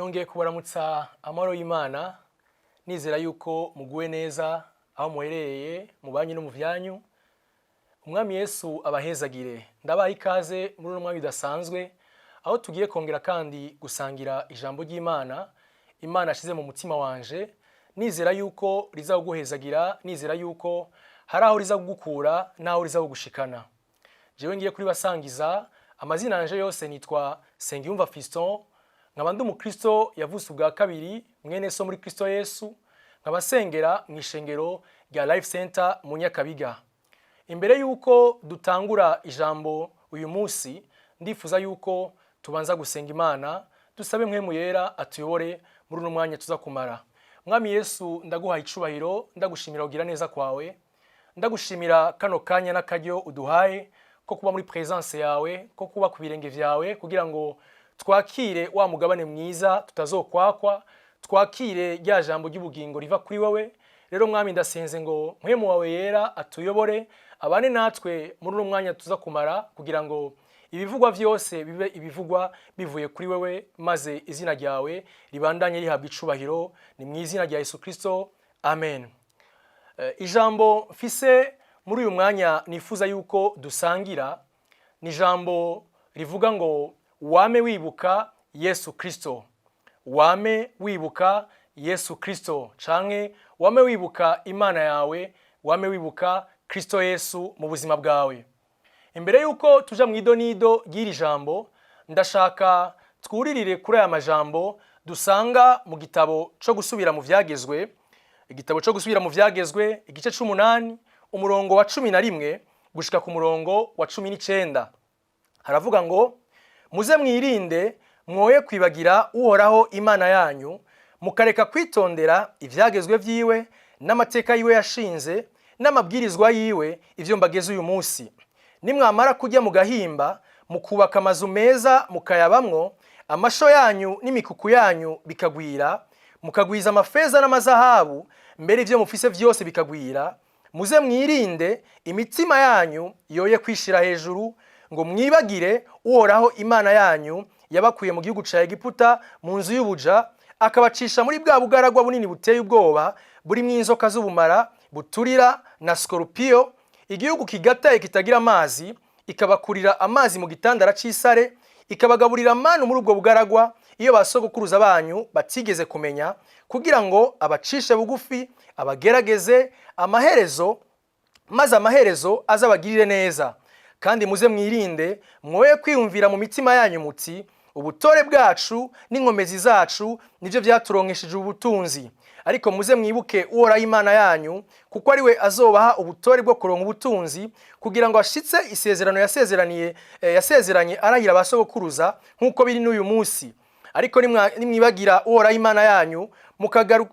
Nongeye kubaramutsa amahoro y'Imana, nizera yuko muguwe neza aho muherereye mu banyu no mu vyanyu. Umwami Yesu abahezagire. Ndabaha ikaze muri uno mwanya udasanzwe aho tugiye kongera kandi gusangira ijambo ry'Imana Imana yashize mu mutima wanje, nizera yuko rizaguhezagira, nizera yuko hari aho riza kugukura n'aho riza kugushikana. Jewe ngiye kuribasangiza, amazina yanje yose nitwa Sengiyumva Fiston, nkaba ndi umukristo yavutse ubwa kabiri, mwene so muri Kristo Yesu, nkaba sengera mu ishengero rya Life Center mu Nyakabiga. Imbere yuko dutangura ijambo uyu munsi, ndifuza yuko tubanza gusenga Imana, dusabe Mpwemu Yera atuyobore muri uno mwanya tuza kumara. Mwami Yesu, ndaguhaye icubahiro, ndagushimira kugira neza kwawe, ndagushimira kano kanya n'akaryo uduhaye ko kuba muri presence yawe, ko kuba ku birenge vyawe, kugira ngo twakire wa mugabane mwiza tutazokwakwa, twakire rya jambo ry'ubugingo riva kuri wowe. Rero Mwami, ndasenze ngo Mpwemu wawe Yera atuyobore, abane natwe muri uno mwanya tuza kumara, kugira ngo ibivugwa vyose bibe ibivugwa bivuye kuri wewe, maze izina ryawe ribandanye rihabwa icubahiro. Ni mu izina rya Yesu Kristo, amen. Ijambo mfise muri uyu mwanya nifuza yuko dusangira ni ijambo rivuga ngo wame wibuka Yesu Kristo, wame wibuka Yesu Kristo, canke wame wibuka Imana yawe, wame wibuka Kristo Yesu mu buzima bwawe. Imbere yuko tuja mu idonido ry'iri jambo, ndashaka twuririre kuri aya majambo dusanga mu gitabo co gusubira mu vyagezwe, igitabo co gusubira mu vyagezwe, igice c'umunani, umurongo wa 11 gushika ku murongo wa 19. Haravuga ngo: "Muze mwirinde mwoye kwibagira Uhoraho Imana yanyu, mukareka kwitondera ivyagezwe vyiwe n'amateka yiwe yashinze n'amabwirizwa yiwe, ivyo mbageze uyu munsi. Nimwamara kurya mugahimba, mukubaka amazu meza mukayabamwo, amasho yanyu n'imikuku yanyu bikagwira, mukagwiza amafeza n'amazahabu, mbere ivyo mufise vyose bikagwira, muze mwirinde imitima yanyu yoye kwishira hejuru, ngo mwibagire Uhoraho Imana yanyu yabakuye mu gihugu ca Egiputa, mu nzu y'ubuja, akabacisha muri bwa bugaragwa bunini buteye ubwoba, burimwo inzoka z'ubumara buturira na sikorupiyo, igihugu kigataye kitagira amazi, ikabakurira amazi mu gitandara c'isare, ikabagaburira manu muri ubwo bugaragwa, iyo ba sogokuruza banyu batigeze kumenya, kugira ngo abacishe bugufi, abagerageze, amaherezo maze amaherezo azabagirire neza. Kandi muze mwirinde mwoye kwiyumvira mu mitima yanyu muti: 'Ubutore bwacu n'inkomezi zacu nibyo byaturonkesheje ubutunzi.' Ariko muze mwibuke Uhoraho Imana yanyu, kuko ari we azobaha ubutore bwo kuronka ubutunzi, kugira ngo ashitse isezerano yasezeraniye yasezeranye arahira ba sogokuruza, nk'uko biri n'uyu munsi. Ariko nimwibagira Uhoraho Imana yanyu,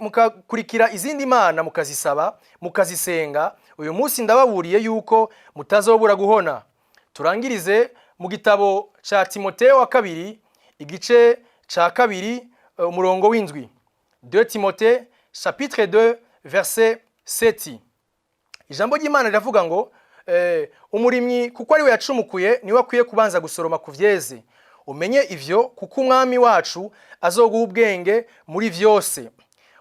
mukakurikira izindi mana, mukazisaba, mukazisenga, uyu munsi ndababuriye yuko mutazobura guhona." Turangirize mu gitabo ca Timoteyo wa kabiri, igice ca kabiri, umurongo w'indwi, 2 Timothée chapitre 2 verset 7. Ijambo ry'Imana riravuga ngo: "Umurimyi, kuko ari we yacumukuye, niwe akwiye kubanza gusoroma ku vyeze. Umenye ivyo, kuko Umwami wacu azoguha ubwenge muri vyose.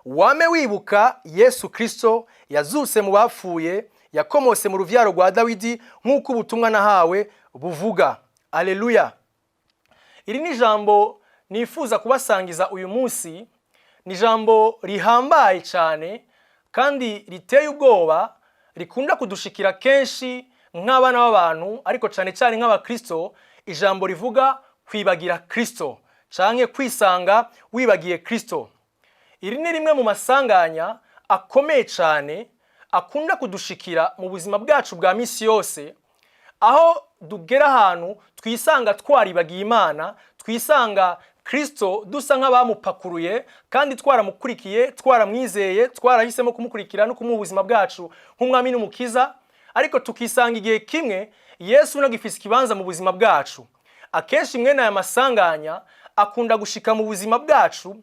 Wame wibuka Yesu Kristo yazutse mu bapfuye, yakomotse mu ruvyaro rwa Dawidi, nk'uko ubutumwa nahawe buvuga." Aleluya! Iri ni ijambo nifuza kubasangiza uyu munsi. Ni ijambo rihambaye cyane kandi riteye ubwoba, rikunda kudushikira kenshi nk'abana b'abantu, ariko cyane cyane nk'abakristo. Ijambo rivuga kwibagira Kristo canke kwisanga wibagiye Kristo. Iri ni rimwe mu masanganya akomeye cyane akunda kudushikira mu buzima bwacu bwa misi yose, aho dugera ahantu twisanga twaribagiye Imana, twisanga Kristo dusa nk'abamupakuruye, kandi twaramukurikiye, twaramwizeye, twarahisemo kumukurikira no kumuha ubuzima bwacu nk'umwami n'umukiza, ariko tukisanga igihe kimwe Yesu ntagifise ikibanza mu buzima bwacu. Akenshi mwene aya masanganya akunda gushika mu buzima bwacu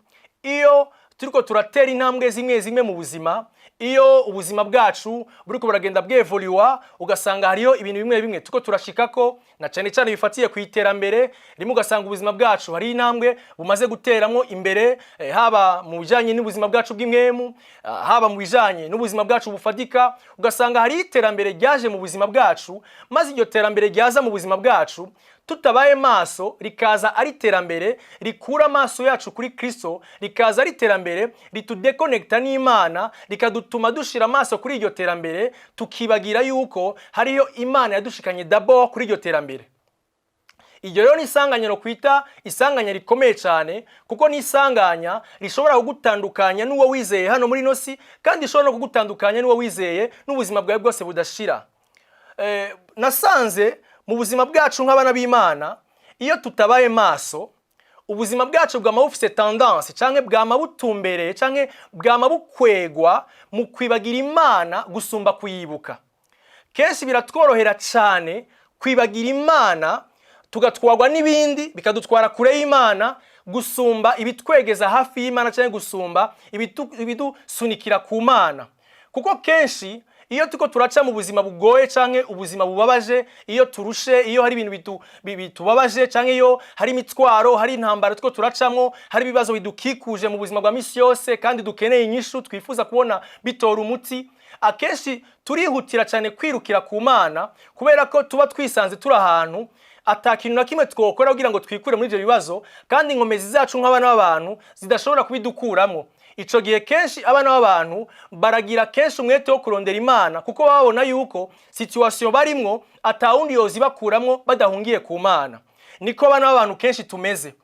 iyo turiko turatera intambwe zimwe zimwe mu buzima, Iyo ubuzima bwacu buriko buragenda bwévoluwa, ugasanga hariyo ibintu bimwe bimwe tuko turashikako, na cyane cyane bifatiye ku iterambere rimwe, ugasanga ubuzima bwacu hari intambwe bumaze guteramwo imbere, haba mu bijanye n'ubuzima bwacu bw'impwemu, haba mu bijanye n'ubuzima bwacu bufatika, ugasanga hari iterambere ryaje mu buzima bwacu. Maze iryo terambere ryaza mu buzima bwacu, tutabaye maso, rikaza ari iterambere rikura amaso yacu kuri Kristo, rikaza ari iterambere ritudéconnecta n'Imana, rikadutuma dushira amaso kuri iryo terambere, tukibagira yuko hariyo Imana yadushikanye d'abord kuri iryo terambere. Iryo rero ni isanganya no kwita isanganya rikomeye cyane, kuko ni isanganya rishobora kugutandukanya n'uwo wizeye hano muri ino si, kandi rishobora no kugutandukanya n'uwo wizeye n'ubuzima bwawe bwose budashira. Nasanze mu buzima bwacu nk'abana b'Imana, iyo tutabaye maso, ubuzima bwacu bwama bufise tendance, canke bwama butumbereye, canke bwama bukwegwa mu kwibagira Imana gusumba kuyibuka. Kenshi biratworohera cyane kwibagira Imana, tugatwarwa n'ibindi bikadutwara kure y'Imana gusumba ibitwegeza hafi y'Imana, cyangwa gusumba ibidusunikira ku Mana. Kuko kenshi iyo tuko turaca mu buzima bugoye canke ubuzima bubabaje, iyo turushe, iyo hari ibintu bitubabaje, canke iyo hari imitwaro, hari intambara tuko turacamwo, hari ibibazo bidukikuje mu buzima bwa misi yose kandi dukeneye inyishu, twifuza kubona bitora umuti, akenshi turihutira cyane kwirukira ku Mana, kubera ko tuba twisanze turi ahantu ata kintu na kimwe twokora kugira ngo twikure muri ibyo bibazo, kandi inkomezi zacu nk'abana b'abantu zidashobora kubidukuramo. Ico gihe kenshi abana b'abantu baragira kenshi umwete wo kurondera Imana, kuko baba babona yuko situation barimwo atawundi yozibakuramwo badahungiye ku Mana. Niko abana b'abantu kenshi tumeze.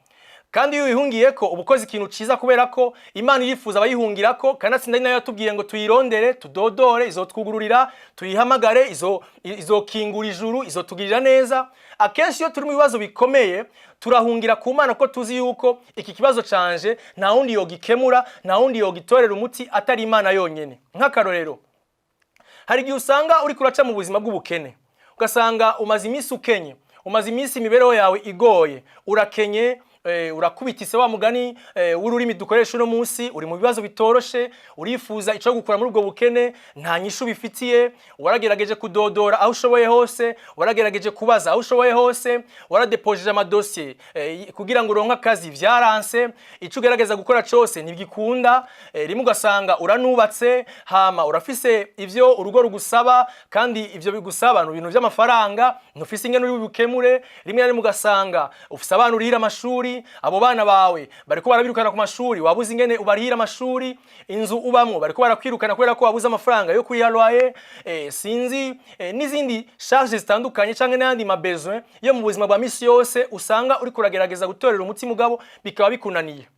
Kandi iyo wihungiye ko, uba ukoze ikintu ciza, kubera ko Imana irifuza abayihungirako. Kandi atsinda ari nayo yatubwiye ngo tuyirondere, tudodore, izotwugururira, tuyihamagare, izokingura ijuru, izotugirira neza. Akenshi iyo turi mu bibazo bikomeye, turahungira ku Mana, ko tuzi yuko iki kibazo canje nta wundi yogikemura, nta wundi yogitorera umuti atari Imana yonyene. Nk'akarorero, hari igihe usanga uriko uraca mu buzima bw'ubukene, ugasanga umaze iminsi ukenye, umaze iminsi imibereho yawe igoye, urakenye, urakubitise wa mugani w'ururimi dukoresha uno munsi, uri mu bibazo bitoroshe, urifuza ico gukura muri ubwo bukene, nta nyishu bifitiye. Waragerageje kudodora aho ushoboye hose, waragerageje kubaza aho ushoboye hose, waradéposeje amadosiye kugira ngo uronke akazi, vyaranse. Ico ugerageza gukora cose ntigikunda. Rimwe ugasanga uranubatse, hama urafise ivyo urugo rugusaba, kandi ivyo bigusaba ni ibintu vy'amafaranga, ntufise ingene uri bubikemure. Rimwe na rimwe ugasanga ufise abana urihira amashuri, abo bana bawe bariko barabirukana ku mashuri, wabuze ingene ubarihira amashuri. Inzu ubamwo bariko barakwirukana kubera ko wabuze amafaranga yo kuriha loyer, sinzi, n'izindi charges zitandukanye, canke n'ayandi ma besoin yo mu buzima bwa misi yose usanga uriko uragerageza gutorera umuti, mugabo bikaba bikunaniye.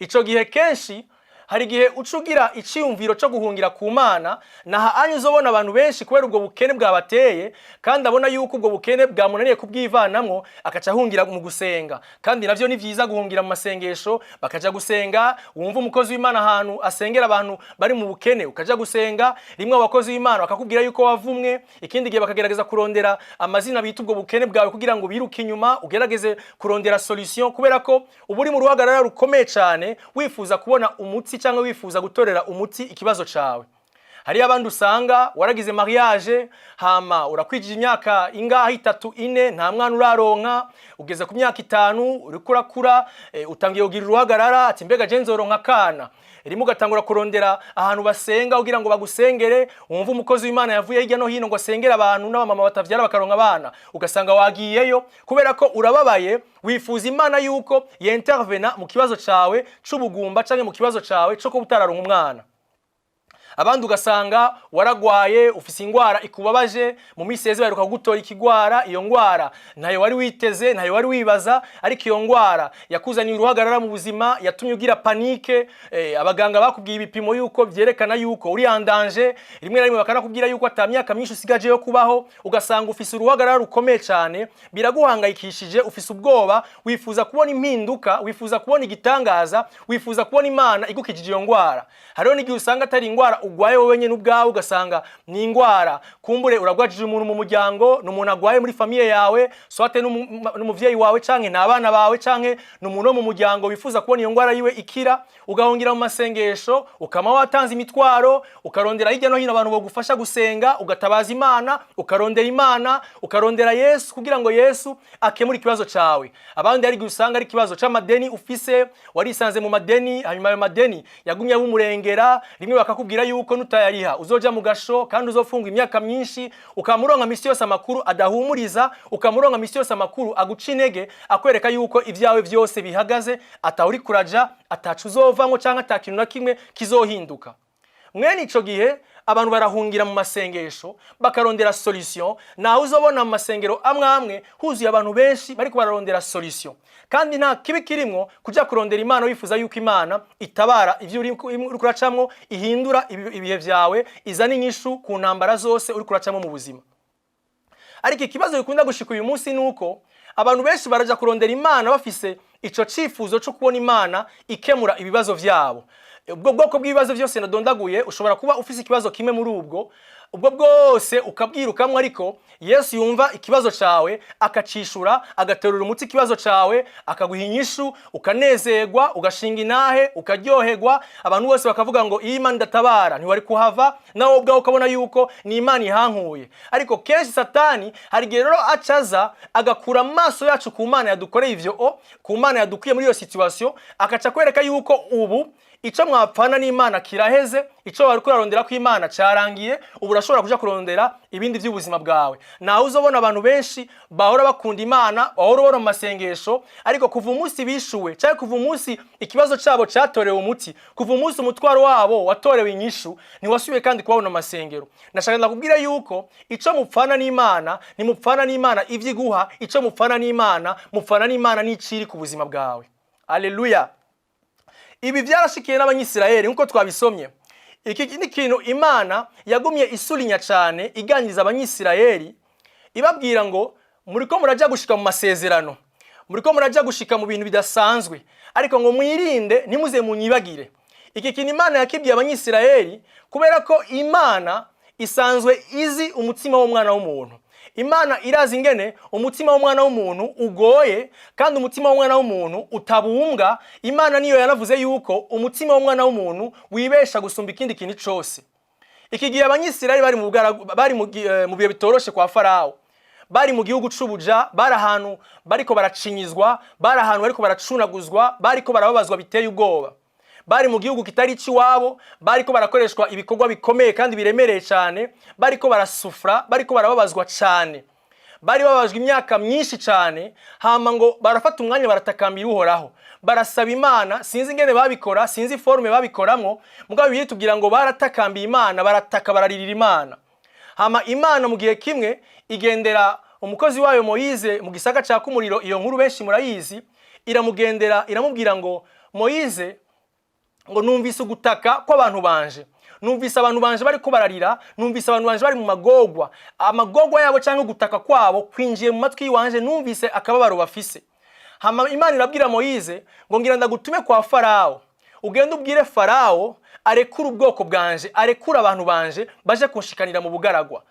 Ico gihe kenshi hari igihe uca ugira iciyumviro cyo guhungira ku Mana. Naha anya uzobona abantu benshi, kubera ubwo bukene bwabateye, kandi abona yuko ubwo bukene bwamunaniye kubwivanamwo, akaca ahungira mu gusenga. Kandi navyo ni vyiza guhungira mu masengesho, bakaja gusenga. Wumva umukozi w'Imana ahantu asengera abantu bari mu bukene, ukaja gusenga. Rimwe abakozi b'Imana bakakubwira yuko wavumwe, ikindi gihe bakagerageza kurondera amazina bita ubwo bukene bwawe kugira ngo biruke inyuma, ugerageze kurondera solution, kubera ko uba uri mu ruhagarara rukomeye cyane, wifuza kubona umuti cyangwa wifuza gutorera umuti ikibazo cawe. Hariyo abandi usanga waragize mariage, hama urakwijije imyaka ingahe, itatu, ine, nta mwana uraronka. Ugeze ku myaka 5, uriko urakura, utangiye kugira uruhagarara, ati: "Mbega je nzoronka akana?" Rimwe ugatangura kurondera ahantu basenga kugira ngo bagusengere. Wumva umukozi w'Imana yavuye hirya no hino ngo asengere abantu n'abamama batavyara bakaronka abana, ugasanga wagiyeyo kubera ko urababaye, wifuza Imana yuko yintervena mu kibazo cawe c'ubugumba, canke mu kibazo cawe co kuba utararonka umwana. Abandi ugasanga waragwaye, ufise ingwara ikubabaje. Mu minsi yeze baheruka kugutora ikigwara. Iyo ngwara ntayo wari witeze, ntayo wari wibaza, ariko iyo ngwara yakuzaniye uruhagarara mu buzima, yatumye ugira panique. Abaganga bakubwiye ibipimo yuko vyerekana yuko uri en danger, rimwe na rimwe bakanakubwira yuko ata myaka myinshi usigaje yo kubaho. Ugasanga ufise uruhagarara rukomeye cyane, biraguhangayikishije, ufise ubwoba, wifuza kubona impinduka, wifuza kubona igitangaza, wifuza kubona Imana igukijije iyo ngwara. Hariho n'igihe usanga atari ingwara. ugwaye wowe nyene ubwawe, ugasanga ni ingwara, kumbure uragwajije umuntu mu muryango, ni umuntu agwaye muri famille yawe, soit n'umuvyeyi wawe, canke n'abana bawe, canke ni umuntu wo mu muryango wifuza kubona iyo ngwara yiwe ikira, ugahungira mu masengesho, ukama watanze imitwaro, ukarondera hirya no hino abantu bogufasha gusenga, ugatabaza Imana, ukarondera Imana, ukarondera Yesu kugira ngo Yesu akemure ikibazo cawe. Abandi hari igihe usanga ari ikibazo c'amadeni ufise, warisanze mu madeni, hanyuma ayo madeni yagumye abumurengera. Rimwe bakakubwira yuko nutayariha uzoja mu gasho kandi uzofungwa imyaka myinshi, ukamuronka misi yose amakuru adahumuriza, ukamuronka misi yose amakuru aguca intege, akwereka yuko ibyawe byose bihagaze, atawuri kuraja, atacu uzovamwo canke ata kintu na kimwe kizohinduka. Mwene ico gihe abantu barahungira mu masengesho, bakarondera solution. Nawe uzobona mu masengero amwe amwe huzuye abantu benshi bariko bararondera solution, kandi nta kibi kirimwo kuja kurondera Imana wifuza yuko Imana itabara ivyo uri kuracamwo, ihindura ibihe vyawe, izana inyishu ku ntambara zose uri kuracamwo mu buzima. Ariko ikibazo gikunda gushika uyu munsi ni uko abantu benshi baraja kurondera Imana bafise ico cifuzo co kubona Imana ikemura ibibazo vyabo. Ubwo bwoko bw'ibibazo byose nadondaguye, ushobora kuba ufise ikibazo kimwe muri ubwo bwose ukabwirukamwo, ariko Yesu yumva ikibazo cawe, akacishura, agaterura umuti ikibazo cawe, akaguha inyishu, ukanezerwa, ugashinga inahe, ukaryoherwa. Abantu bose bakavuga ngo iyi Imana idatabara ntiwari kuhava, nawe ubwawe ukabona yuko ni Imana ihankuye. Ariko kenshi Satani hari igihe rero acaza agakura amaso yacu ku Mana yadukoreye ivyo, o ku Mana yadukuye muri iyo situation, akaca kwereka yuko ubu ico mwapfana n'Imana kiraheze, ico wari kurarondera ko Imana carangiye, ubu urashobora kuja kurondera ibindi by'ubuzima bwawe. Nawe uzobona abantu benshi bahora bakunda Imana, bahora ubona mu masengesho, ariko kuva umunsi bishuwe, cyangwa kuva umunsi ikibazo cabo catorewe umuti, kuva umunsi umutwaro wabo watorewe inyishu, ntiwasubiye kandi kubabona mu masengero. Ndashaka ndakubwira yuko ico mupfana n'Imana, ntimupfana n'Imana ivyo iguha. Ico mupfana n'Imana, mupfana n'Imana n'iciri ku buzima bwawe. Aleluya! Ibi byarashikiye n'Abanyisirayeli nk'uko twabisomye. Iki ni ikintu Imana yagumye isurinya cyane, iganiriza Abanyisirayeli, ibabwira ngo muriko murajya gushika mu masezerano, muriko murajya gushika mu bintu bidasanzwe, ariko ngo mwirinde ntimuze munyibagire. Iki kintu Imana yakibwiye Abanyisirayeli kubera ko Imana isanzwe izi umutima w'umwana w'umuntu. Imana irazi ingene umutima w'umwana w'umuntu ugoye kandi umutima w'umwana w'umuntu utabumbwa. Imana niyo yanavuze yuko umutima w'umwana w'umuntu wibesha gusumba ikindi kintu cose. Iki gihe Abanyisirayeli bari mu bari mu bihe bitoroshe kwa Farawo, bari mu gihugu c'ubuja, bari ahantu bariko baracinyizwa, bari ahantu bariko baracunaguzwa, bariko barababazwa biteye ubwoba, bari mu gihugu kitari icy'iwabo, bariko barakoreshwa ibikorwa bikomeye kandi biremereye cyane, bariko barasufra, bariko barababazwa cyane, bari bababajwe imyaka myinshi cyane. Hama ngo barafata umwanya, baratakambira Uhoraho, barasaba Imana. Sinzi ingene babikora, sinzi forme babikoramwo, mugabo Bibiliya itubwira ngo baratakambiye Imana, barataka, bararirira Imana. Hama Imana mu gihe kimwe igendera umukozi wayo Moyize mu gisaka caka umuriro. Iyo nkuru benshi murayizi. Iramugendera, iramubwira ngo: "Moyize," ngo, "numvise ugutaka kw'abantu banje, numvise abantu banje bariko bararira, numvise abantu banje bari mu magogwa. Amagogwa yabo cyangwa ugutaka kwabo kwinjiye mu matwi yiwanje, numvise akababaro bafise." Hama Imana irabwira Moyize ngo: "Ngira ndagutume kwa Farawo, ugende ubwire Farawo arekure ubwoko bwanje, arekure abantu banje baje kunshikanira mu bugaragwa."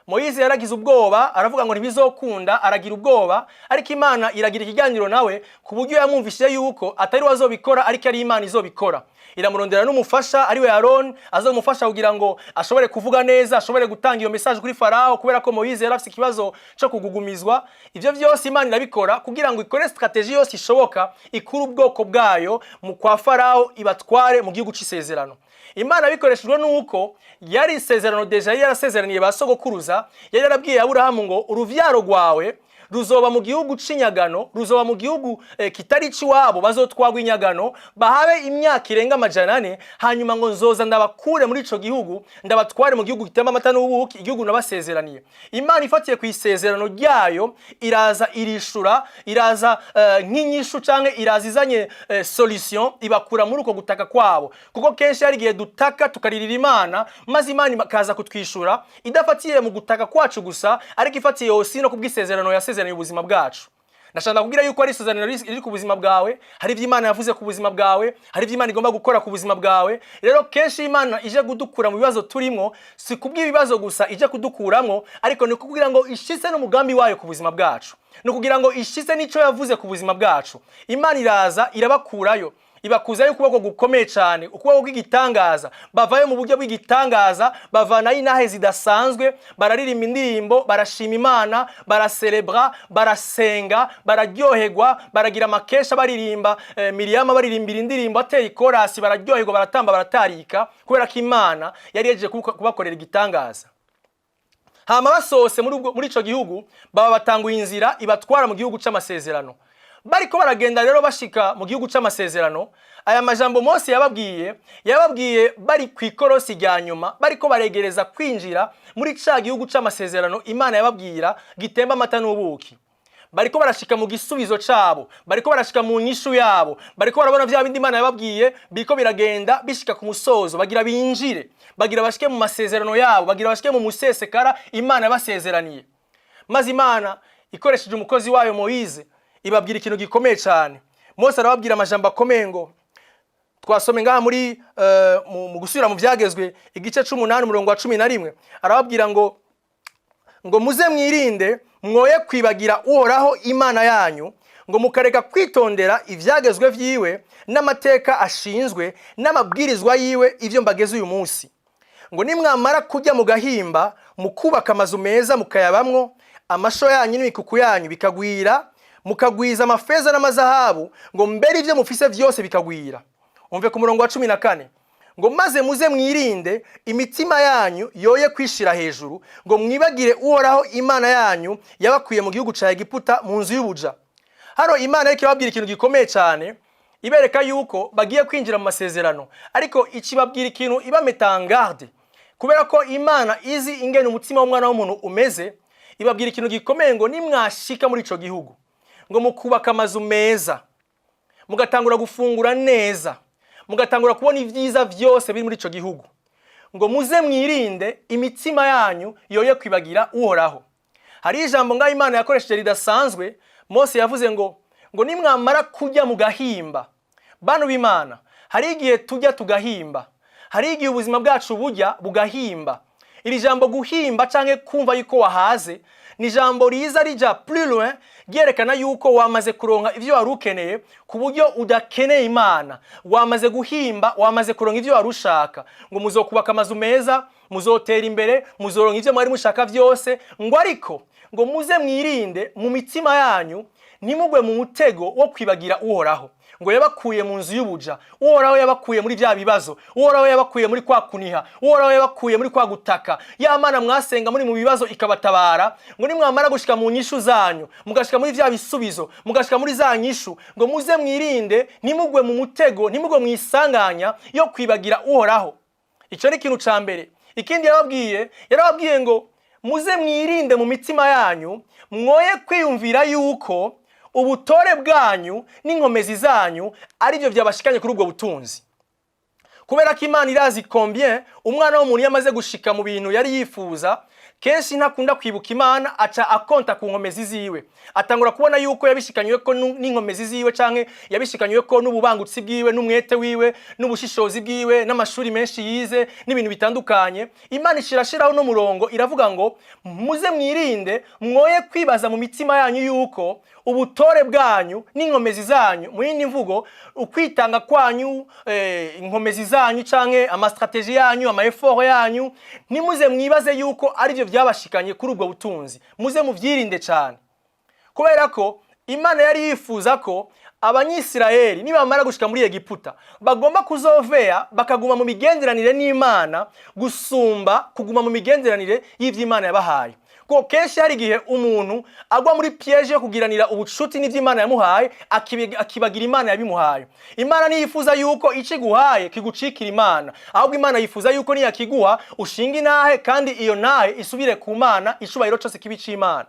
Moyize yaragize ubwoba, aravuga ngo ntibizokunda, aragira ubwoba. Ariko Imana iragira ikiganiro nawe ku buryo yamwumvishije yuko atari we azobikora, ariko ari Imana izobikora. Iramurondera n'umufasha, ariwe Aaron, azomufasha kugira ngo ashobore kuvuga neza, ashobore gutanga iyo message kuri Farao, kubera ko Moyize yari afite ikibazo cyo kugugumizwa. Ivyo vyose Imana irabikora kugira ngo ikore stratégie yose ishoboka, ikure ubwoko bwayo mu kwa Farao, ibatware mu gihugu c'isezerano. Imana bikoreshejwe nuko yari isezerano déjà yari yarasezeraniye ba sogokuruza. Yari yarabwiye Aburahamu ngo: "Uruvyaro rwawe ruzoba mu gihugu c'inyagano, ruzoba mu gihugu kitari iciwabo, bazotwagwa inyagano, bahabe imyaka irenga 400, hanyuma ngo nzoza ndabakure muri ico gihugu, ndabatware mu gihugu gitemba amata n'ubuki, igihugu nabasezeraniye." Imana ifatiye ku isezerano ryayo iraza irishura, iraza nk'inyishu canke iraza izanye solution, ibakura muri uko gutaka kwabo. Kuko kenshi hari igihe dutaka, tukaririra Imana, maze Imana ikaza kutwishura idafatiye mu gutaka kwacu gusa, ariko ifatiye aussi no kubw'isezerano yasezeraniye ubuzima bwacu. Ndashaka kubwira yuko ari isezerano riri ku buzima bwawe. Hari ibyo Imana yavuze ku buzima bwawe, hari ibyo Imana igomba gukora ku buzima bwawe. Rero kenshi Imana ije kudukura mu bibazo turimo, si kubw'ibibazo gusa ije kudukuramo, ariko ni kugira ngo ishitse n'umugambi wayo ku buzima bwacu, ni ukugira ngo ishitse n'icyo yavuze ku buzima bwacu. Imana iraza irabakurayo, ibakuzayo ukuboko gukomeye cyane, ukuboko kw'igitangaza. Bavayo mu buryo bw'igitangaza, bavanayo intahe zidasanzwe, bararirimba indirimbo, barashima Imana, baraserebra, barasenga, bararyoherwa, baragira amakesha baririmba, Miriyama baririmbira indirimbo, ateye ikorasi, bararyoherwa, baratamba, baratarika, kubera ko Imana yari yejeje kubakorera igitangaza. Hama basohotse muri ico gihugu, baba batanguye inzira ibatwara mu gihugu c'amasezerano. Bariko baragenda rero, bashika mu gihugu c'amasezerano, aya majambo Mose yababwiye bari ku ikorosi rya nyuma, bariko baregereza kwinjira muri ca gihugu c'amasezerano Imana yababwira gitemba amata n'ubuki. Bariko barashika mu gisubizo cabo, bariko barashika mu nyishu yabo, bariko barabona vya bindi Imana yababwiye biriko biragenda bishika ku musozo. Bagira binjire, bagira bashike mu masezerano yabo, bagira bashike mu musesekara Imana yabasezeraniye. Maze Imana ikoresheje umukozi wayo Moyize ibabwira ikintu gikomeye cyane. Mose arababwira amajambo akomeye ngo twasome ngaha muri mu gusubira mu Byagezwe, igice c'umunani, umurongo wa 11. Arababwira ngo muze mwirinde mwoye kwibagira Uhoraho Imana yanyu, ngo mukareka kwitondera ivyagezwe vyiwe n'amateka ashinzwe n'amabwirizwa yiwe, ivyo mbageze uyu munsi. Ngo nimwamara kurya mugahimba, mukubaka amazu meza mukayabamwo, amasho yanyu n'imikuku yanyu bikagwira, mukagwiza amafeza n'amazahabu, ngo mbere ivyo mufise vyose bikagwira. Umve ku murongo wa 14 ngo: "Maze muze mwirinde imitima yanyu yoye kwishira hejuru, ngo mwibagire Uhoraho Imana yanyu yabakuye mu gihugu ca Egiputa, mu nzu y'ubuja." Hano Imana ariko irababwira ikintu gikomeye cyane, ibereka yuko bagiye kwinjira mu masezerano, ariko ikibabwira ikintu ibameta en garde, kubera ko Imana izi ingene umutima w'umwana w'umuntu umeze. Ibabwira ikintu gikomeye ngo nimwashika muri ico gihugu, ngo mukubaka amazu meza, mugatangura gufungura neza, mugatangura kubona ibyiza byose biri muri ico gihugu, ngo muze mwirinde imitima yanyu yoye kwibagira Uhoraho. Hari ijambo ngaho Imana yakoresheje ridasanzwe. Mose yavuze ngo nimwamara kurya mugahimba. Bantu b'Imana, hari igihe tujya tugahimba, hari igihe ubuzima bwacu bujya bugahimba. Iri jambo guhimba canke kumva yuko wahaze ni ijambo riza rija plus loin, ryerekana yuko wamaze kuronka ivyo wari ukeneye ku buryo udakeneye Imana. Wamaze guhimba, wamaze kuronka ivyo wari ushaka. Ngo muzokubaka amazu meza, muzotera imbere, muzoronka ivyo mwari mushaka vyose. Ngo ariko ngo muze mwirinde mu mitima yanyu ntimugwe mu mutego wo kwibagira Uhoraho, ngo yabakuye mu nzu y'ubuja. Uhoraho yabakuye muri bya bibazo, Uhoraho yabakuye muri kwa kuniha, Uhoraho yabakuye muri kwa gutaka. Ya Mana mwasenga muri mu bibazo ikabatabara. Ngo nimwamara gushika mu nyishu zanyu, mugashika muri vya bisubizo, mugashika muri za nyishu, ngo muze mwirinde ntimugwe mu mutego, ntimugwe mu isanganya yo kwibagira Uhoraho. Icyo ni ikintu ca mbere. Ikindi yarababwiye, yarababwiye ngo muze mwirinde mu mitima yanyu mwoye kwiyumvira yuko ubutore bwanyu n'inkomezi zanyu ari byo byabashikanye kuri ubwo butunzi, kubera ko Imana irazi combien umwana w'umuntu iyo amaze gushika mu bintu yari yifuza, kenshi ntakunda kwibuka Imana, aca akonta ku nkomezi ziwe, atangura kubona yuko yabishikanywe ko n'inkomezi ziwe, canke yabishikanywe ko n'ububangutsi bwiwe, n'umwete wiwe, n'ubushishozi bwiwe, n'amashuri menshi yize, n'ibintu bitandukanye. Imana ishirashiraho n'umurongo, iravuga ngo muze mwirinde mwoye kwibaza mu mitima yanyu yuko ubutore bwanyu n'inkomezi zanyu, mu yindi mvugo ukwitanga kwanyu, inkomezi zanyu canke ama stratégies yanyu, ama efforts yanyu, ntimuze mwibaze yuko arivyo byabashikanye kuri ubwo butunzi. Muze muvyirinde cyane, kubera ko Imana yari yifuza ko Abanyisirayeli nibamara gushika muri Egiputa bagomba kuzoveya bakaguma mu migenderanire n'Imana gusumba kuguma mu migenderanire y'ivy'Imana yabahaye, kuko kenshi hari igihe umuntu agwa muri piège yo kugiranira ubucuti n'ivy'Imana yamuhaye, akibagira Imana yabimuhaye. Imana ntiyifuza yuko ico iguhaye kigucikira Imana, ahubwo Imana yifuza yuko niyakiguha ushinga intahe, kandi iyo ntahe isubire ku Mana, icubahiro cose kibi c'Imana.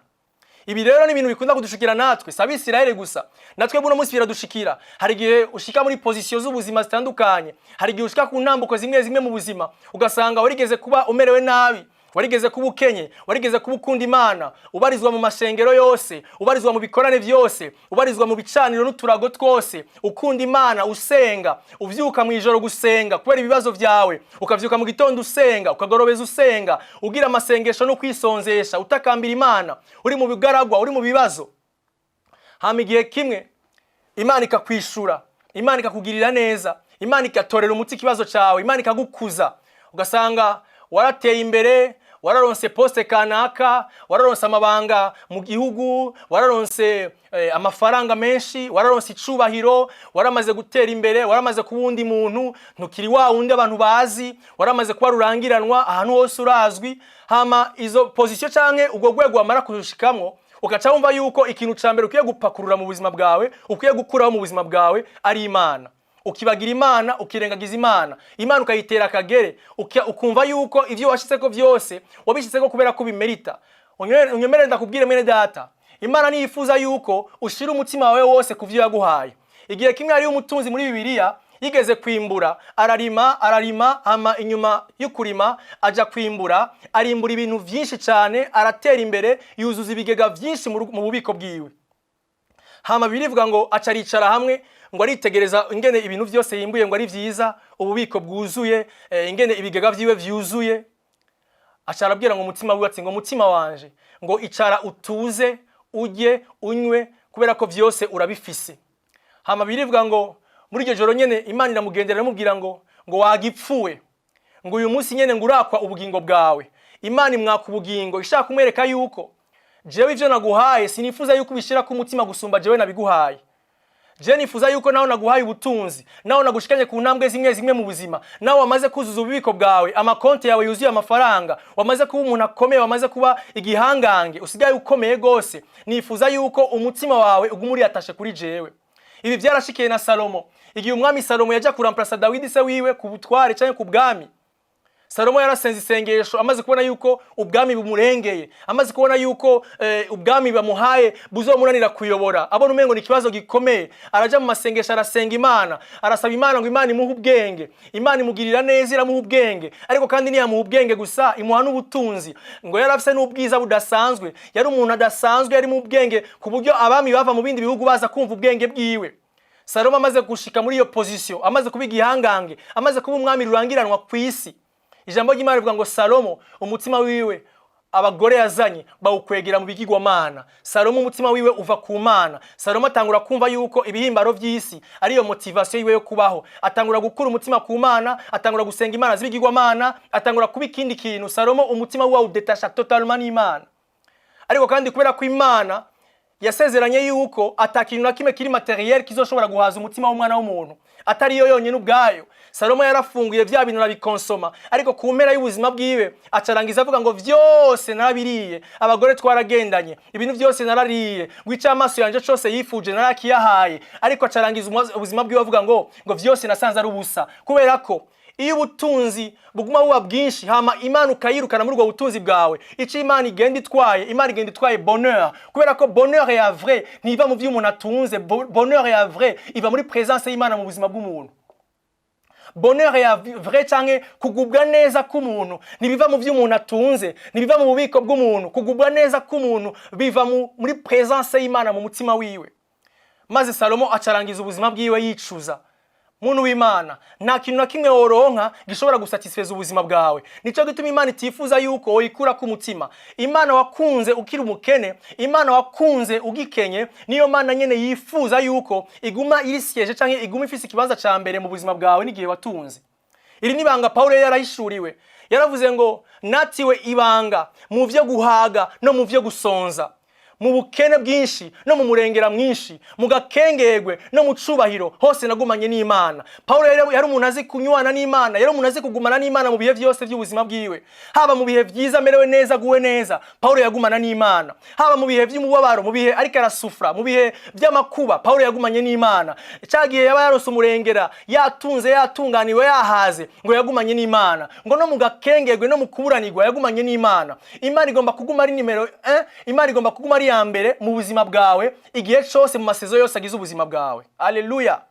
Ibi rero ni ibintu bikunda kudushikira natwe, si Abisirayeli gusa, natwe buno munsi biradushikira. Hari igihe ushika muri position z'ubuzima zitandukanye, hari igihe ushika ku ntambuko zimwe zimwe mu buzima, ugasanga warigeze kuba umerewe nabi, Warigeze kuba ukenye, warigeze kuba ukunda Imana, ubarizwa mu mashengero yose, ubarizwa mu bikorane byose, ubarizwa mu bicaniro n'uturago twose, ukunda Imana, usenga, uvyuka mu ijoro gusenga kubera ibibazo byawe, ukavyuka mu gitondo usenga, ukagorobeza usenga, ugira amasengesho no kwisonzesha, utakambira Imana, uri mu bigaragwa, uri mu bibazo. Hama igihe kimwe Imana ikakwishura, Imana ikakugirira neza, Imana igatorera umuti ikibazo cyawe, Imana ikagukuza, ugasanga warateye imbere, wararonse poste kanaka, wararonse amabanga mu gihugu, wararonse amafaranga menshi, wararonse icubahiro, waramaze gutera imbere, waramaze kuba uwundi muntu, ntukiri wa wundi abantu bazi, waramaze kuba rurangiranwa ahantu hose, urazwi. Hama izo position canke ubwo rwego wamara kurushikamwo, ugaca wumva yuko ikintu ca mbere ukwiye gupakurura mu buzima bwawe, ukwiye gukuraho mu buzima bwawe ari Imana. Ukibagira Imana, ukirengagiza Imana, Imana ukayitera akagere, ukumva yuko ivyo washitseko vyose wabishitseko kubera ko ubimerita. Unyemere ndakubwire, mwene data, Imana niyifuza yuko ushira umutima wawe wose ku vyo yaguhaye. Igihe kimwe hariyo umutunzi muri Bibiliya yigeze kwimbura, ararima, ararima, hama inyuma y'ukurima aja kwimbura, arimbura ibintu vyinshi cyane, aratera imbere, yuzuza ibigega vyinshi mu bubiko bwiwe. Hama birivuga ngo aca aricara hamwe, ngo aritegereza ingene ibintu vyose yimbuye ngo ari vyiza, ububiko bwuzuye, ingene ibigega vyiwe vyuzuye. Aca arabwira ngo umutima wiwe ati ngo: "Mutima wanje," ngo, "icara utuze, urye, unywe, kubera ko vyose urabifise." Hama birivuga ngo muri iryo joro nyene Imana iramugendera, iramubwira ngo: "Wagipfuwe," ngo, "uyu munsi nyene ngo urakwa ubugingo bwawe." Imana imwaka ubugingo ishaka kumwereka yuko jewe ivyo naguhaye sinifuza yuko ubishira ku mutima gusumba jewe nabiguhaye. Je nifuza yuko nawe naguhaye ubutunzi, nawe nagushikanye ku ntambwe zimwe zimwe mu buzima, nawe wamaze kuzuza ububiko bwawe, amakonti yawe yuzuye amafaranga, wamaze kuba umuntu akomeye, wamaze kuba igihangange, usigaye ukomeye gose, nifuza yuko umutima wawe uguma uriyatashe kuri jewe. Ibi byarashikiye na Salomo. Igihe umwami Salomo yaja kuramplasa Dawidi se wiwe ku butware canke ku bwami, Salomo yarasenze isengesho amaze kubona yuko ubwami bumurengeye, amaze kubona yuko ubwami bamuhaye buzomunanira kuyobora, abona umengo ni ikibazo gikomeye. Araja mu masengesho, arasenga Imana, arasaba Imana ngo Imana imuhe ubwenge. Imana imugirira neza, iramuha ubwenge, ariko kandi ntiyamuha ubwenge gusa, imuha n'ubutunzi. Ngo yari afise n'ubwiza budasanzwe, yari umuntu adasanzwe, yari mu bwenge ku buryo abami bava mu bindi bihugu baza kumva ubwenge bwiwe. Salomo amaze gushika muri iyo position, amaze kuba igihangange, amaze kuba umwami rurangiranwa ku isi, ijambo ry'Imana rivuga ngo Salomo umutima wiwe abagore yazanye bawukwegera mu bigirwamana. Salomo umutima wiwe uva ku Mana. Salomo atangura kumva yuko ibihimbaro vy'isi ariyo motivation yiwe yo kubaho. Atangura gukura umutima ku Mana, atangura gusenga imana z'ibigirwamana, atangura kuba ikindi kintu. Salomo umutima wiwe awudetasha totalement n'Imana. Ariko kandi kubera ko Imana yasezeranye yuko ata kintu na kimwe kiri matériel kizoshobora guhaza umutima w'umwana w'umuntu atari yo yonyine ubwayo, Salomo yarafunguye vya bintu, arabikonsoma, ariko ku mpera y'ubuzima bwiwe acarangiza avuga ngo: "Vyose narabiriye, abagore twaragendanye, ibintu byose narariye, ngo icyo amaso yanje cose yifuje narakiyahaye." Ariko acarangiza ubuzima bwiwe avuga ngo vyose nasanze ari ubusa, kubera ko iyo ubutunzi buguma buba bwinshi hama Imana ukayirukana muri ubwo butunzi bwawe, icyo Imana igenda itwaye, Imana igenda itwaye bonheur, kubera ko bonheur ya vrai ntiva mu byo umuntu atunze. Bonheur ya vrai iva muri présence y'Imana mu buzima bw'umuntu. Bonheur ya vrai canke kugubwa neza k'umuntu ntibiva mu byo umuntu atunze, ntibiva mu bubiko bw'umuntu. Kugubwa neza k'umuntu biva muri présence y'Imana mu mutima wiwe. Maze Salomo acarangiza ubuzima bwiwe yicuza. Muntu w'Imana, nta kintu na kimwe woronka gishobora gusatisfeza ubuzima bwawe. Nico gituma Imana itifuza yuko woyikura ku mutima. Imana wakunze ukiri umukene, Imana wakunze ugikenye, niyo Mana nyene yifuza yuko iguma iri siège canke iguma ifise ikibanza ca mbere mu buzima bwawe n'igihe watunze. Iri ni ibanga Pawulo yari yarahishuriwe. Yaravuze ngo: "Natiwe ibanga mu vyo guhaga no mu vyo gusonza, mu bukene bwinshi no mu murengera mwinshi, mu gakengerwe no mu cubahiro, hose nagumanye n'Imana." Pawulo yari umuntu azi kunywana n'Imana, yari umuntu azi kugumana n'Imana mu bihe vyose by'ubuzima bwiwe. Haba mu bihe vyiza, amerewe neza, aguwe neza, Pawulo yagumana n'Imana. Haba mu bihe vy'umubabaro, mu bihe ariko arasufra, mu bihe by'amakuba, Pawulo yagumanye n'Imana. Ca gihe yaba yaronse umurengera, yatunze, yatunganiwe, yahaze, ngo yagumanye n'Imana. Ngo no mu gakengerwe no mu kuburanirwa yagumanye n'Imana. Imana igomba kuguma ari nimero 1, Imana igomba kuguma ari iya mbere mu buzima bwawe igihe cose, mu ma saisons yose agize ubuzima bwawe. Aleluya!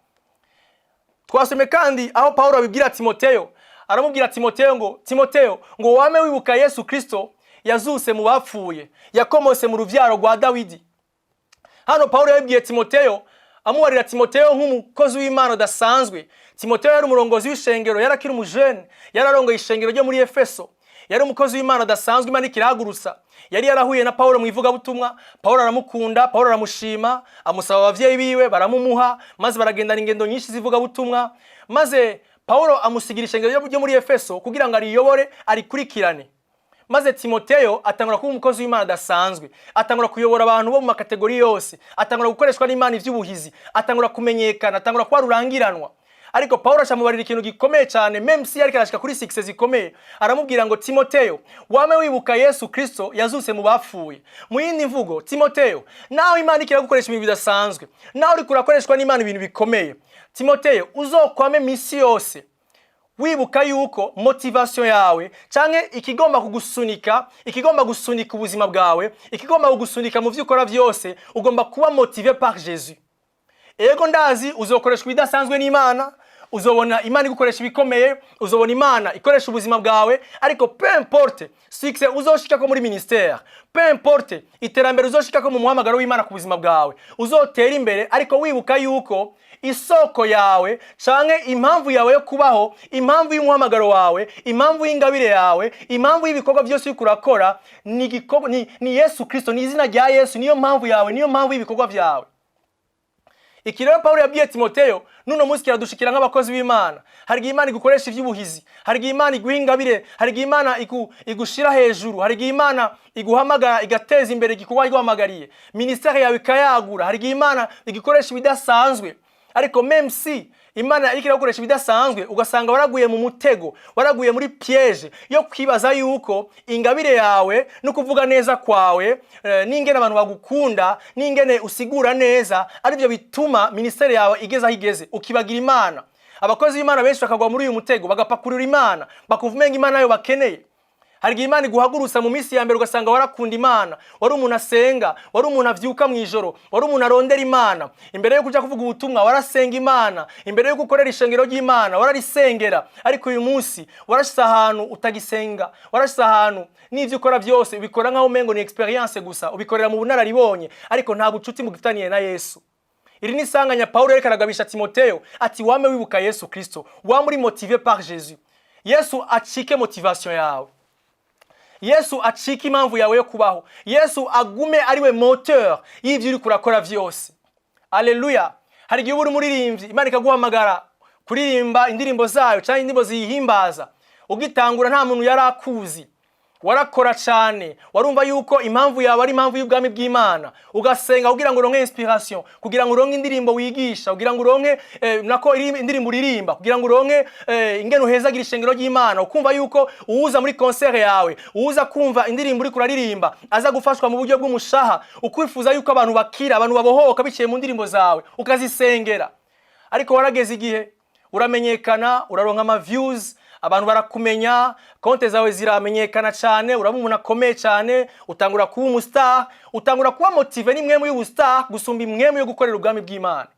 Twasomye kandi aho Pawulo abibwira Timoteyo. Aramubwira Timoteyo ngo: "Timoteyo, ngo wame wibuka Yesu Kristo yazuse mu bapfuye, yakomotse mu ruvyaro rwa Dawidi." Hano Pawulo yabibwiye Timoteyo, amubarira Timoteyo nk'umukozi w'Imana udasanzwe. Timoteyo yari umurongozi w'ishengero, yari akiri umujene, yararongoye ishengero ryo muri Efeso. Yari umukozi w'Imana adasanzwe Imana ikirahagurutsa. Yari yarahuye na Pawulo mu ivugabutumwa, Pawulo aramukunda, Pawulo aramushima, amusaba abavyeyi biwe baramumuha, maze baragendana ingendo nyinshi z'ivugabutumwa, maze Pawulo amusigira ishengero ryo muri Efeso kugira ngo ariyobore, arikurikirane. Maze Timoteyo atangura kuba umukozi w'Imana adasanzwe, atangura kuyobora abantu bo mu ma catégories yose, atangura gukoreshwa n'Imana ivy'ubuhizi, atangura kumenyekana, atangura kuba rurangiranwa. Ariko Pawulo acamubarira ikintu gikomeye cyane, même si yariko arashika kuri succès zikomeye. Aramubwira ngo: "Timoteyo, wame wibuka Yesu Kristo yazutse mu bapfuye." Mu yindi mvugo, Timoteyo, nawe Imana ikiragukoresha ibintu bidasanzwe, nawe uriko urakoreshwa n'Imana ibintu bikomeye, Timoteyo, uzokwame misi yose wibuka yuko motivation yawe, canke ikigomba kugusunika, ikigomba gusunika ubuzima bwawe, ikigomba kugusunika mu vyo ukora vyose, ugomba kuba motivé par Jésus. Ego, ndazi uzokoreshwa ibidasanzwe n'Imana, uzobona Imana igukoresha ibikomeye, uzobona Imana ikoresha ubuzima bwawe, ariko peu importe succès uzoshikako muri ministère, peu importe iterambere uzoshikako mu muhamagaro w'Imana ku buzima bwawe, uzotera imbere, ariko wibuka yuko isoko yawe, canke impamvu yawe yo kubaho, impamvu y'umuhamagaro wawe, impamvu y'ingabire yawe, impamvu y'ibikorwa byose uriko urakora ni Yesu Kristo, ni izina rya Yesu. Niyo mpamvu yawe, niyo mpamvu y'ibikorwa vyawe. Iki rero Pawulo yabwiye Timoteyo, nuno munsi kiradushikira nk'abakozi b'Imana. Hari igihe Imana igukoresha iby'ubuhizi, hari igihe Imana iguha ingabire, hari igihe Imana igushira hejuru, hari igihe Imana iguhamagara, igateza imbere igikorwa iguhamagariye, ministère yawe ikayagura, hari igihe Imana igukoresha ibidasanzwe. Ariko même si Imana iriko iragukoresha ibidasanzwe, ugasanga waraguye mu mutego, waraguye muri piège yo kwibaza yuko ingabire yawe no kuvuga neza kwawe, n'ingene abantu bagukunda, n'ingene usigura neza, aribyo bituma ministère yawe igeze aho igeze, ukibagira Imana. Abakozi b'Imana benshi bakagwa muri uyu mutego, bagapakurura Imana, bakumva umenga Imana yayo bakeneye. Hari igihe Imana iguhagurutsa, mu minsi ya mbere ugasanga warakunda Imana, wari umuntu asenga, wari umuntu avyuka mu ijoro, wari umuntu arondera Imana. Imbere yo kuja kuvuga ubutumwa warasenga Imana, imbere yo gukorera ishengero ry'Imana wararisengera. Ariko uyu munsi warashitse ahantu utagisenga, warashitse ahantu n'ivyo ukora byose ubikora nk'aho umengo ni expérience gusa, ubikorera mu bunararibonye, ariko nta bucuti mugifitaniye na Yesu. Iri ni isanganya Pawulo yariko aragabisha Timoteyo, ati: "Wame wibuka Yesu Kristo, wame uri motivé par Jésus. Yesu acike motivation yawe, Yesu acike impamvu yawe yo kubaho, Yesu agume ariwe moteur y'ivyo uriko urakora vyose." Aleluya! Hari igihe uba uri umuririmbyi, Imana ikaguhamagara kuririmba indirimbo zayo cyangwa indirimbo ziyihimbaza. Ugitangura nta muntu yari akuzi, warakora cyane, warumva yuko impamvu yawe ari impamvu y'ubwami bw'Imana, ugasenga kugira ngo uronke inspiration, kugira ngo uronke indirimbo wigisha, kugira ngo uronke nako indirimbo uririmba, kugira ngo uronke ingene uhezagira ishengero ry'Imana, ukumva yuko uwuza muri concert yawe, uwuza kumva indirimbo uriko uraririmba, aza gufashwa mu buryo bw'umushaha, ukwifuza yuko abantu bakira, abantu babohoka biciye mu ndirimbo zawe, ukazisengera. Ariko warageze igihe uramenyekana, uraronka ama views, abantu barakumenya, konte zawe ziramenyekana cyane, uraba umuntu akomeye cyane, utangura kuba umu star, utangura kuba motivé n'impwemu y'ubu star gusumba impwemu yo gukorera ubwami bw'Imana.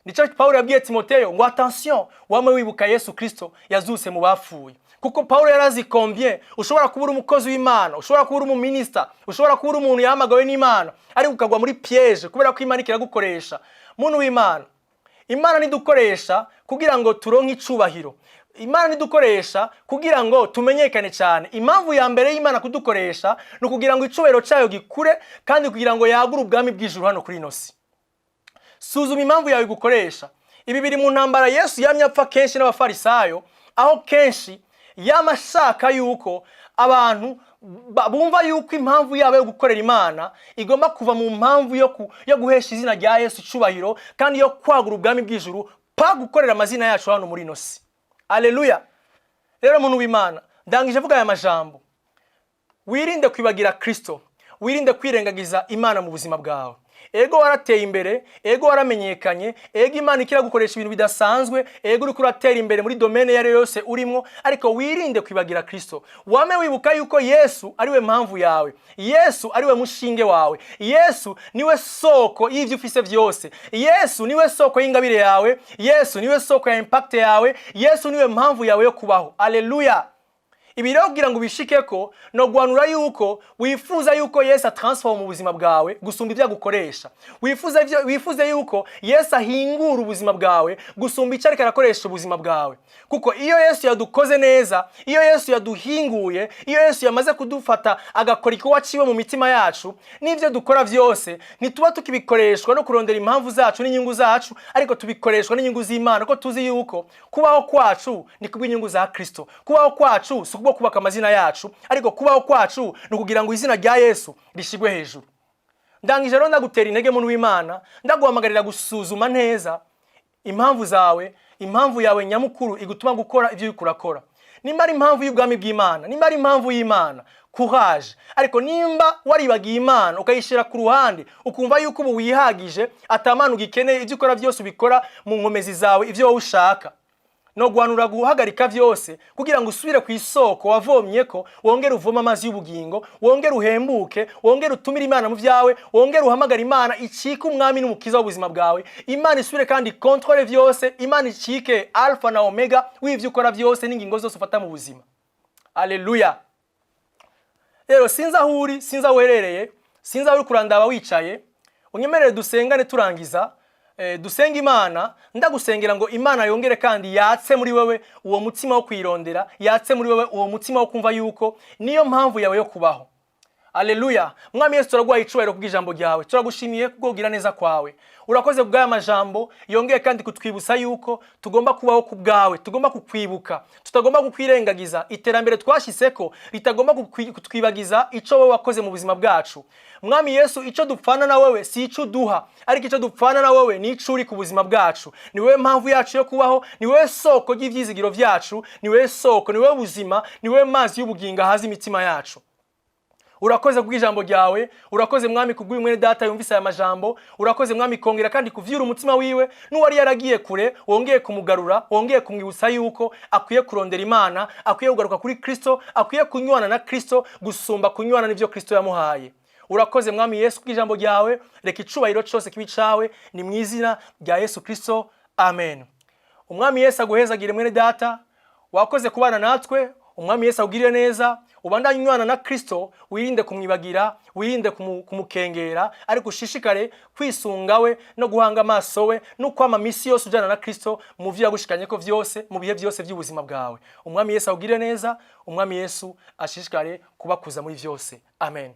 Nicyo Pawulo yabwiye Timoteyo ngo: "Attention, wame wibuka Yesu Kristo yazutse mu bapfuye." Kuko Pawulo yarazi combien ushobora kuba uri umukozi w'Imana, ushobora kuba uri umuminisita, ushobora kuba uri umuntu yahamagawe n'Imana, ariko ukagwa muri piège kubera ko Imana ikiragukoresha. Muntu w'Imana, Imana nidukoresha kugira ngo turonke icubahiro, Imana nidukoresha kugira ngo tumenyekane cyane. Impamvu ya mbere y'Imana kudukoresha ni ukugira ngo icubahiro cyayo gikure, kandi kugira ngo yagure ubwami bw'ijuru hano kuri ino si. Suzuma impamvu yawe igukoresha. Ibi biri mu ntambara Yesu yamye apfa kenshi n'Abafarisayo, aho kenshi yama ashaka yuko abantu bumva yuko impamvu yabo yo gukorera Imana igomba kuva mu mpamvu yo guhesha izina rya Yesu icubahiro kandi yo kwagura ubwami bw'ijuru, pas gukorera amazina yacu hano muri ino si. Aleluya! Rero muntu w'Imana, ndangije avuga aya majambo: wirinde kwibagira Kristo, wirinde kwirengagiza Imana mu buzima bwawe. Ego warateye imbere, ego waramenyekanye, ego Imana ikiragukoresha ibintu bidasanzwe, ego uriko uratera imbere muri domaine iyo ari yo yose urimwo, ariko wirinde kwibagira Kristo. Wame wibuka yuko Yesu ariwe mpamvu yawe, Yesu ariwe mushinge wawe, Yesu niwe soko y'ivyo ufise vyose, Yesu niwe soko y'ingabire yawe, Yesu niwe soko ya impact yawe, Yesu niwe mpamvu yawe yo kubaho. Aleluya! Ibi rero kugira ngo ubishikeko, no guhanura yuko wifuza yuko Yesu atransforma ubuzima bwawe gusumba ibyo agukoresha. Wifuze yuko Yesu ahingura ubuzima bwawe gusumba icyo ariko arakoresha ubuzima bwawe, kuko iyo Yesu yadukoze neza, iyo Yesu yaduhinguye, iyo Yesu yamaze kudufata agakora igikorwa ciwe mu mitima yacu, n'ibyo dukora byose ntituba tukibikoreshwa no kurondera impamvu zacu n'inyungu zacu, ariko tubikoreshwa n'inyungu z'Imana, ko tuzi yuko kubaho kwacu ni kubw'inyungu za Kristo. Kubaho kwacu si kubwo kubaka amazina yacu, ariko kubaho kwacu ni ukugira ngo izina rya Yesu rishyirwe hejuru. Ndangije rero ndagutera intege, muntu w'Imana, ndaguhamagarira gusuzuma neza impamvu zawe, impamvu yawe nyamukuru igutuma gukora ibyo uriko urakora. Nimba ari impamvu y'ubwami bw'Imana, nimba ari impamvu y'Imana, courage. Ariko nimba waribagiye Imana, ukayishyira ku ruhande, ukumva yuko ubu wihagije, atamana ugikeneye, ibyo ukora byose ubikora mu nkomezi zawe, ibyo wowe ushaka, no guhanura guhagarika vyose kugira ngo usubire ku isoko wavomye ko, wongere uvome amazi y'ubugingo, wongere uhembuke, wongere utumire Imana mu vyawe, wongere uhamagare Imana icike umwami n'umukiza w'ubuzima bwawe. Imana isubire kandi contrôle vyose, Imana icike alpha na omega w'ivyo ukora vyose n'ingingo zose ufata mu buzima. Aleluya! Rero sinzi aho uri, sinzi aho uherereye, sinzi aho uri kurandaba wicaye. Unyemerere dusengane turangiza. Dusenga Imana. Ndagusengera ngo Imana yongere kandi yatse muri wewe uwo mutima wo kwirondera, yatse muri wewe uwo mutima wo kumva yuko niyo mpamvu yawe yo kubaho. Aleluya! Mwami Yesu, turaguhaye icubahiro kubw'ijambo ryawe. Turagushimiye kubwo neza kwawe. Urakoze kubw'aya majambo yongeye kandi kutwibutsa yuko tugomba kubaho ku bwawe, tugomba kukwibuka, tutagomba kukwirengagiza. Iterambere twashyizeko ritagomba kutwibagiza ico wowe wakoze mu buzima bwacu. Mwami Yesu, ico dupfana na wewe si ico uduha, ariko ico dupfana na wewe ni ico uri ku buzima bwacu. Ni wewe mpamvu yacu yo kubaho, ni wewe soko ry'ivyizigiro vyacu, ni wewe soko, ni wewe buzima, ni wewe mazi y'ubugingo ahaza imitima yacu. Urakoze kubw'ijambo ryawe. Urakoze, Mwami, kubw'uyu mwene data yumvise aya majambo. Urakoze, Mwami, kongera kandi kuvyura umutima wiwe n'uwari yaragiye kure, wongeye kumugarura, wongeye kumwibutsa yuko akwiye kurondera Imana, akwiye kugaruka kuri Kristo, akwiye kunywana na Kristo gusumba kunywana n'ivyo Kristo yamuhaye. Urakoze, Mwami Yesu, kubw'ijambo ryawe. Reka icubahiro cose kibe icawe. Ni mu izina rya Yesu Kristo, amen. Umwami Yesu aguhezagire, mwene data. Wakoze kubana natwe. Umwami Yesu akugirire neza. Ubandanye unywana na Kristo, wirinde kumwibagira, wirinde kumukengera, ariko ushishikare kwisunga we no guhanga amaso we no kwama misi yose ujana na Kristo mu vyo yagushikanye ko vyose, mu bihe vyose by'ubuzima bwawe. Umwami Yesu akugirire neza. Umwami Yesu ashishikare kubakuza muri vyose. Amen.